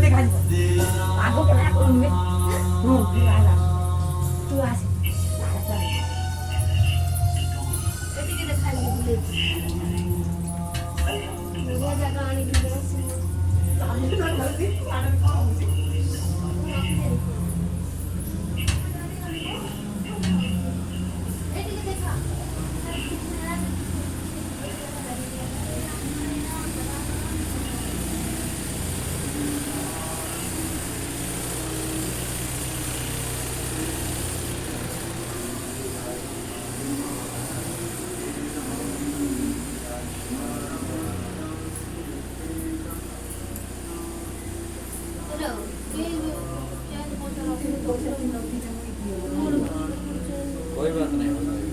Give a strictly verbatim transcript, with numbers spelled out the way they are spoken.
ଆଗ ପଟେ ଆକୁ ନୁହେଁ। ହଁ, ତୁ ଆସ। ତୁ ଆସ। कोई बात नहीं, होता है।